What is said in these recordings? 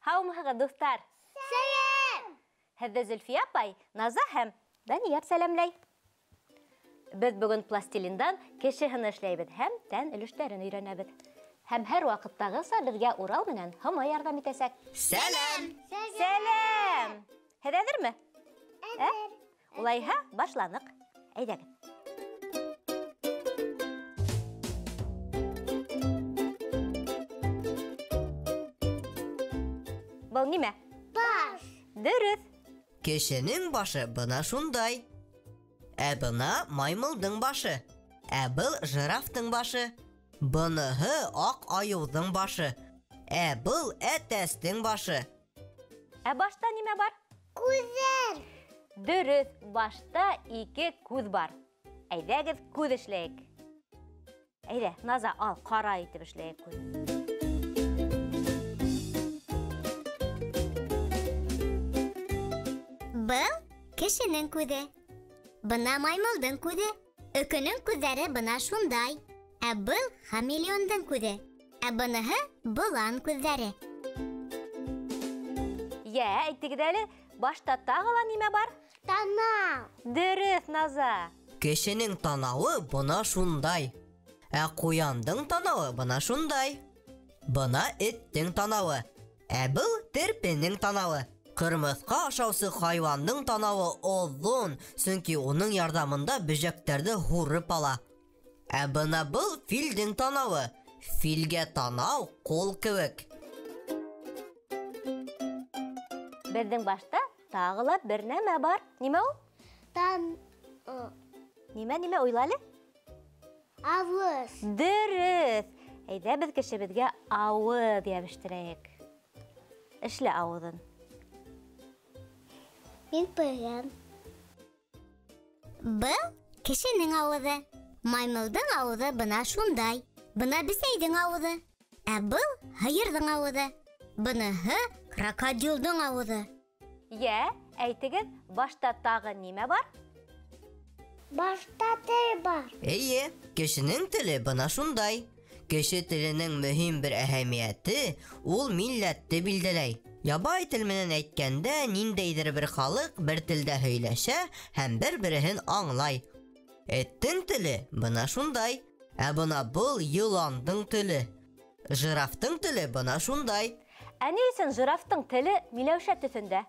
Һаумыһығыҙ, дуҫтар! Сәләм! Һеҙҙе Зөлфиә апай, Наза һәм Данияр сәләмләй. Беҙ бөгөн пластилиндан кеше һыны эшләйбеҙ һәм тән өлөштәрен өйрәнәбеҙ. Һәм һәр ваҡыттағыса беҙгә Урал менән Һомай ярҙам итәсәк. Сәләм! Сәләм! Һеҙ әҙерме? Әҙер. Улайһа, башланыҡ. Әйҙәгеҙ. Был нимә? Баш. Дөрөҫ. Кешенең башы бына шундай. Ә бына маймылдың башы. Ә был жирафтың башы. Быныһы аҡ айыуҙың башы. Ә был әтәстең башы. Ә башта нимә бар? Күҙҙәр. Дөрөҫ, башта ике күҙ бар. Әйҙәгеҙ, күҙ эшләйек. Әйҙә, Наза, ал, ҡара итеп эшләйек күҙ. Был кешенең күҙе. Бына маймылдың күҙе. Өкөнөң күҙҙәре бына шундай. Ә был хамелеондың күҙе. Ә быныһы болан күҙҙәре. Йә, әйтегеҙ әле, башта тағы ла нимә бар? Танау. Дөрөҫ, Наза. Кешенең танауы бына шундай. Ә ҡуяндың танауы бына шундай. Бына эттең танауы. Ә был терпенең танауы. Ҡырмыҫҡа ашаусы хайуандың танауы оҙон, сөнки уның ярҙамында бөжәктәрҙе һурып ала. Ә бына был филдең танауы. Филгә танау ҡул кеүек. Беҙҙең башта тағы ла бер нәмә бар. Нимә ул? Тан. Нимә, нимә, уйла әле? Ауыҙ. Дөрөҫ. Әйҙә, беҙ кешебеҙгә ауыҙ йәбештерәйек. Эшлә ауыҙын. Мин беләм. Был кешенең ауыҙы. Маймылдың ауыҙы бына шундай. Бына бесәйҙең ауыҙы. Ә был һыйырҙың ауыҙы. Быныһы крокодилдың ауыҙы. Йә, әйтегеҙ, башта тағы нимә бар? Башта тел бар. Эйе, кешенең теле бына шундай. Кеше теленең мөһим бер әһәмиәте ул милләтте билдәләй. Ябай тел менән әйткәндә, ниндәйҙер бер халыҡ бер телдә һөйләшә һәм бер-береһен аңлай. Эттең теле бына шундай. Ә бына был йыландың теле. Жирафтың теле бына шундай. Ә ни өсөн жирафтың теле миләүшә төҫөндә?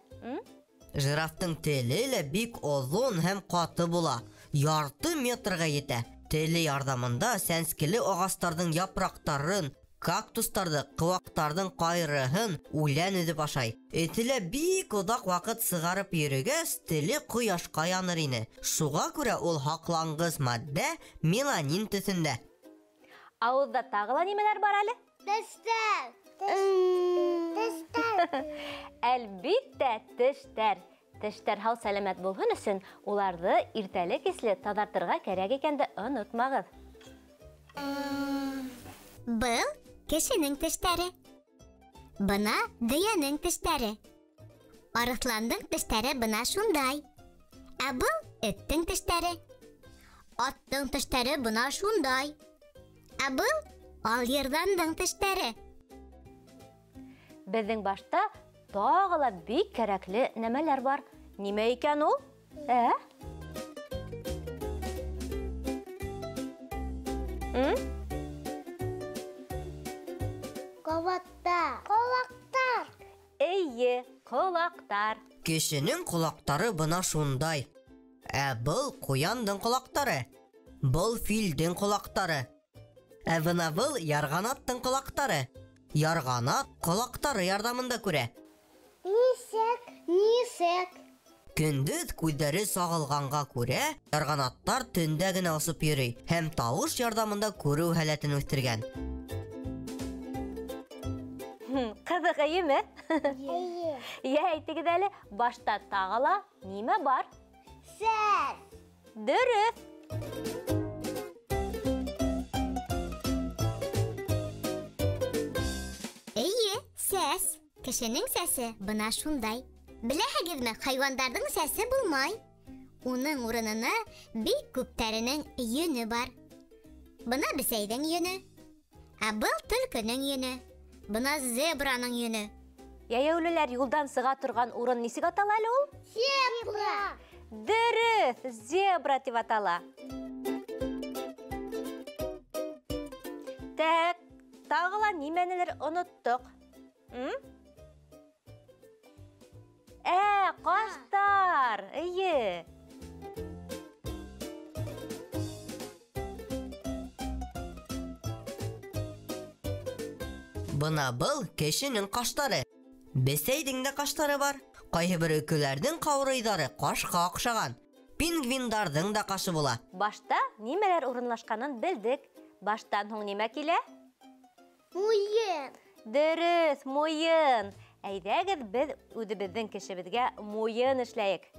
Жирафтың теле лә бик оҙон һәм ҡаты була. Ярты метрға етә. Теле ярҙамында сәнскеле ағастарҙың япраҡтарын, кактустарҙы, ҡыуаҡтарҙың ҡайырыһын үлән өҙөп ашай. Эте лә бик оҙаҡ ваҡыт сығарып йөрөгәс, теле ҡояшҡа яныр ине. Шуға күрә ул һаҡланғыс матдә меланин төҫөндә. Ауыҙҙа тағы ла нимәләр бар әле? Тештәр. Тештәр. Әлбиттә, тештәр. Тештәр һау сәләмәт булһын өсөн уларҙы иртәле-кисле таҙартырға кәрәк икәнде онотмағыҙ. Был кешенең тештәре. Бына дөйәнең тештәре. Арыҫландың тештәре бына шундай. Ә был эттең тештәре. Аттың тештәре бына шундай. Ә был алйырҙандың тештәре. Беҙҙең башта тағы ла бик кәрәкле нәмәләр бар. Нимә икән ул? Ә? Ҡолаҡтар. Ҡолаҡтар. Эйе, ҡолаҡтар. Кешенең ҡолаҡтары бына шундай. Ә был ҡуяндың ҡолаҡтары. Был филдең ҡолаҡтары. Ә бына был ярғанаттың ҡолаҡтары. Ярғанат ҡолаҡтары ярҙамында күрә. Нисек, нисек. Көндөҙ күҙҙәре сағылғанға күрә, ярғанаттар төндә генә осоп йөрөй һәм тауыш ярҙамында күреү һәләтен үҫтергән. Ҡыҙыҡ Аңланыҡ, эйеме? Эйе. Йә, әйтегеҙ әле, башта тағы ла нимә бар? Сәс. Дөрөҫ. Эйе, сәс. Кешенең сәсе бына шундай. Беләһегеҙме, хайуандарҙың сәсе булмай. Уның урынына бик күптәренең йөнө бар. Бына бесәйҙең йөнө. Ә был төлкөнөң йөнө. Бына зебраның йөнө. Йәйәүлеләр юлдан сыға торған урын нисек атала әле ул? Зебра. Дөрөҫ, зебра тип атала. Тәк, тағы ла нимәнелер оноттоҡ. Ҡаштар, эйе. Бына был кешенең ҡаштары. Бесәйҙең дә ҡаштары бар. Ҡайһы бер өкөләрҙең ҡаурыйҙары ҡашҡа оҡшаған. Пингвиндарҙың да ҡашы була. Башта нимәләр урынлашҡанын белдек. Баштан һуң нимә килә? Муйын. Дөрөҫ, муйын. Әйҙәгеҙ, беҙ үҙебеҙҙең кешебеҙгә муйын эшләйек.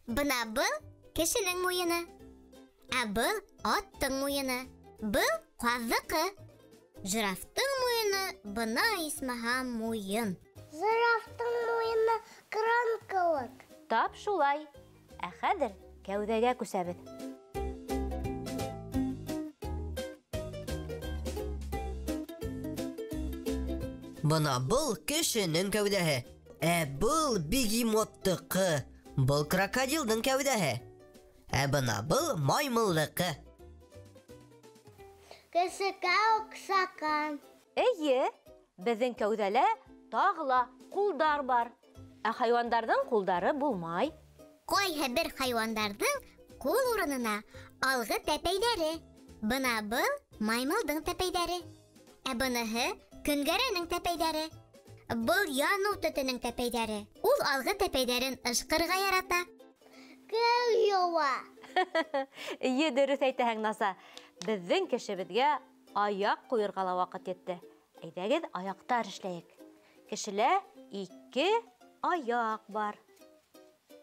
Бына был кешенең муйыны. Ә был аттың муйыны. Был ҡаҙҙыҡы. Жирафтың муйыны бына исмаһам муйын. Жирафтың муйыны кран кеүек. Тап шулай. Ә хәҙер кәүҙәгә күсәбеҙ. Бына был кешенең кәүҙәһе. Ә был бегемоттыҡы. Был крокодилдың кәүҙәһе. Ә бына был маймылдыҡы. Кешегә оҡшаған. Эйе, беҙҙең кәүҙәлә тағы ла ҡулдар бар. Ә хайуандарҙың ҡулдары булмай. Ҡайһы бер хайуандарҙың ҡул урынына алғы тәпәйҙәре. Бына был маймылдың тәпәйҙәре. Ә быныһы көнгәрәнең тәпәйҙәре. Был яныу төтөнөң тәпәйҙәре. Ул алғы тәпәйҙәрен ышҡырға ярата. Көл йыуа. Эйе, дөрөҫ әйтәһең, Наза. Беҙҙең кешебеҙгә аяҡ ҡуйырға ла ваҡыт етте. Әйҙәгеҙ, аяҡтар эшләйек. Кешелә 2 аяҡ бар.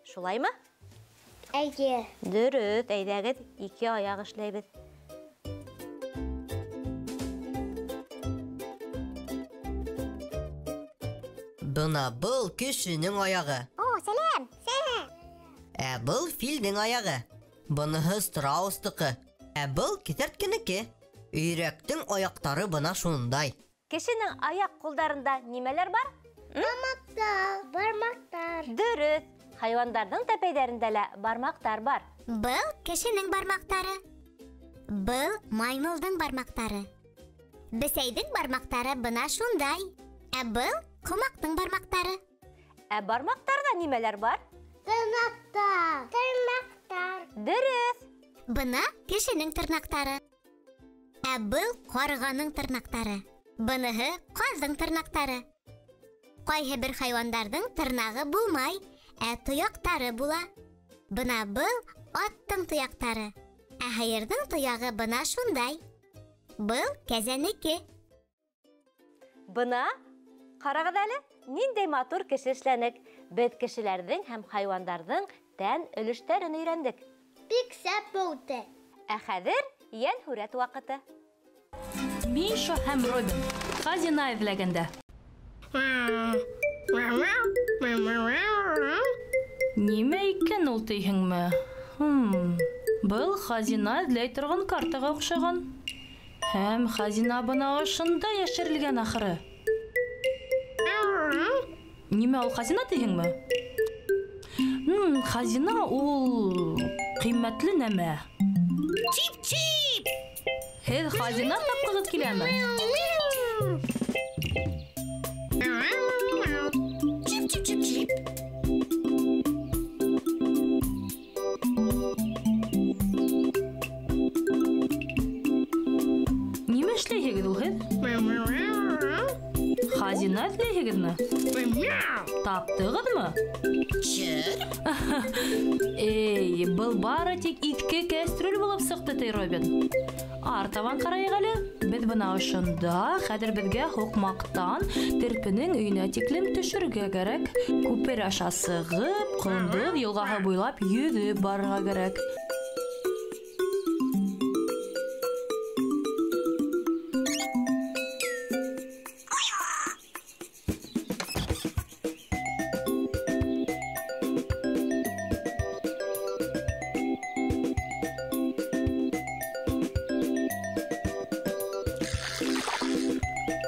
Шулаймы? Эйе. Дөрөҫ, әйҙәгеҙ, 2 аяҡ эшләйбеҙ. Бына был кешенең аяғы. О, сәләм, сәләм. Ә был филдең аяғы. Быныһы страустыҡы. Ә был кеҫәрткенеке. Өйрәктең аяҡтары бына шундай. Кешенең аяҡ ҡулдарында нимәләр бар? Бармаҡтар, бармаҡтар. Дөрөҫ. Хайуандарҙың тәпәйҙәрендә лә бармаҡтар бар. Был кешенең бармаҡтары. Был маймылдың бармаҡтары. Бесәйҙең бармаҡтары бына шундай. Ә был ҡомаҡтың бармаҡтары. Ә бармаҡтарҙа нимәләр бар? Тырнаҡтар. Тырнаҡтар. Дөрөҫ. Бына кешенең тырнаҡтары. Ә был ҡарғаның тырнаҡтары. Быныһы ҡаҙҙың тырнаҡтары. Ҡайһы бер хайуандарҙың тырнағы булмай, ә тояҡтары була. Бына был аттың тояҡтары. Ә һыйырҙың тояғы бына шундай. Был кәзәнеке. Бына ҡарағыҙ әле, ниндәй матур кеше эшләнек. Беҙ кешеләрҙең һәм хайуандарҙың тән өлөштәрен өйрәндек. Бик шәп булды. Ә хәҙер йәнһүрәт ваҡыты. Миша һәм Робин хазина эҙләгәндә. Нимә икән ул тиһеңме? Был хазина эҙләй торған картаға оҡшаған. Һәм хазина бына ошонда йәшерелгән ахыры. Нимә ул хазина тиһеңме? Хазина ул ҡиммәтле нәмә. Чип-чип! Һеҙ хазина тапҡығыҙ киләме? Чип-чип-чип-чип! Нимә эшләйһегеҙ ул һеҙ? Хазина эҙләйһегеҙме? Таптығыҙмы? Эй, был бары тик иҫке кәстрүл булып сыҡты, ти Робин. Артабан ҡарайыҡ әле. Беҙ бына ошонда, хәҙер беҙгә һуҡмаҡтан терпенең өйөнә тиклем төшөргә кәрәк. Күпер аша сығып, Ҡондоҙ йылғаһы буйлап йөҙөп барырға кәрәк.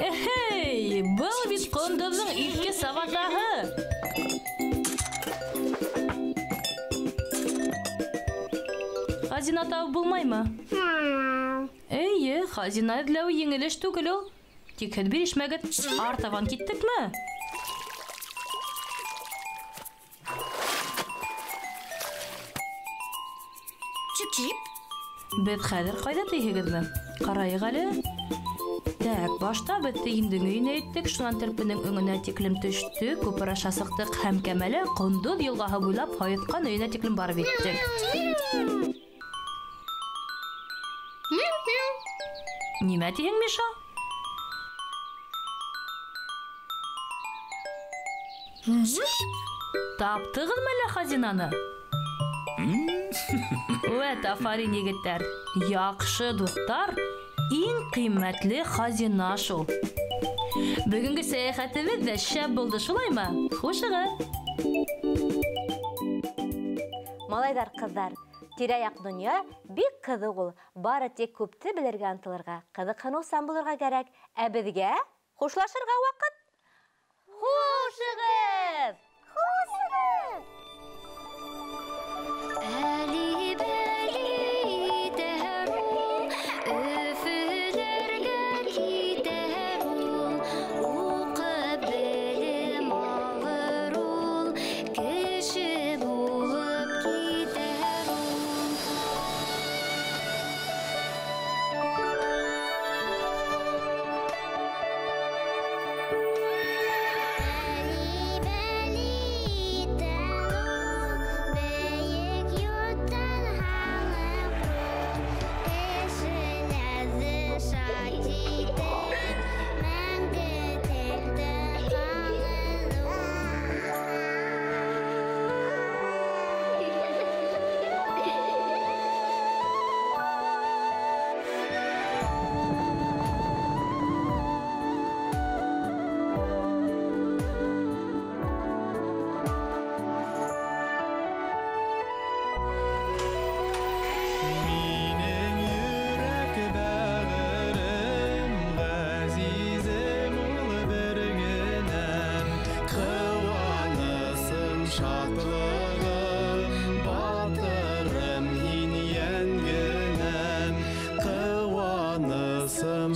Эй, был бит ҡондоҙҙоң иҫке сабатаһы. Хазина табып булмаймы? Эйе, хазина эҙләү еңел эш түгел ул. Тик һеҙ бирешмәгеҙ. Артабан киттекме? Беҙ хәҙер ҡайҙа тейһегеҙме? Ҡарайыҡ әле. Так, башта беҙ тейендең өйөнә еттек, шунан терпенең өңөнә тиклем төштөк, күпер аша сыҡтыҡ һәм кәмәлә Ҡондоҙ йылғаһы буйлап һайыҫҡан өйөнә тиклем барып еттек. Нимә тиһең, Миша? Таптығыҙмы әллә хазинаны? Вәт, афарин, егеттәр. Яҡшы дуҫтар иң ҡиммәтле хазина шул. Бөгөнгө сәйәхәтебеҙ ҙә шәп булды, шулаймы? Хушығыҙ! Малайҙар, ҡыҙҙар, тирә-яҡ донъя бик ҡыҙыҡ ул. Бары тик күпте белергә ынтылырға, ҡыҙыҡһыныусан булырға кәрәк. Ә беҙгә хушлашырға ваҡыт. Хушығыҙ! Хушығыҙ!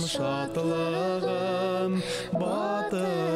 Шатлығым, батырым.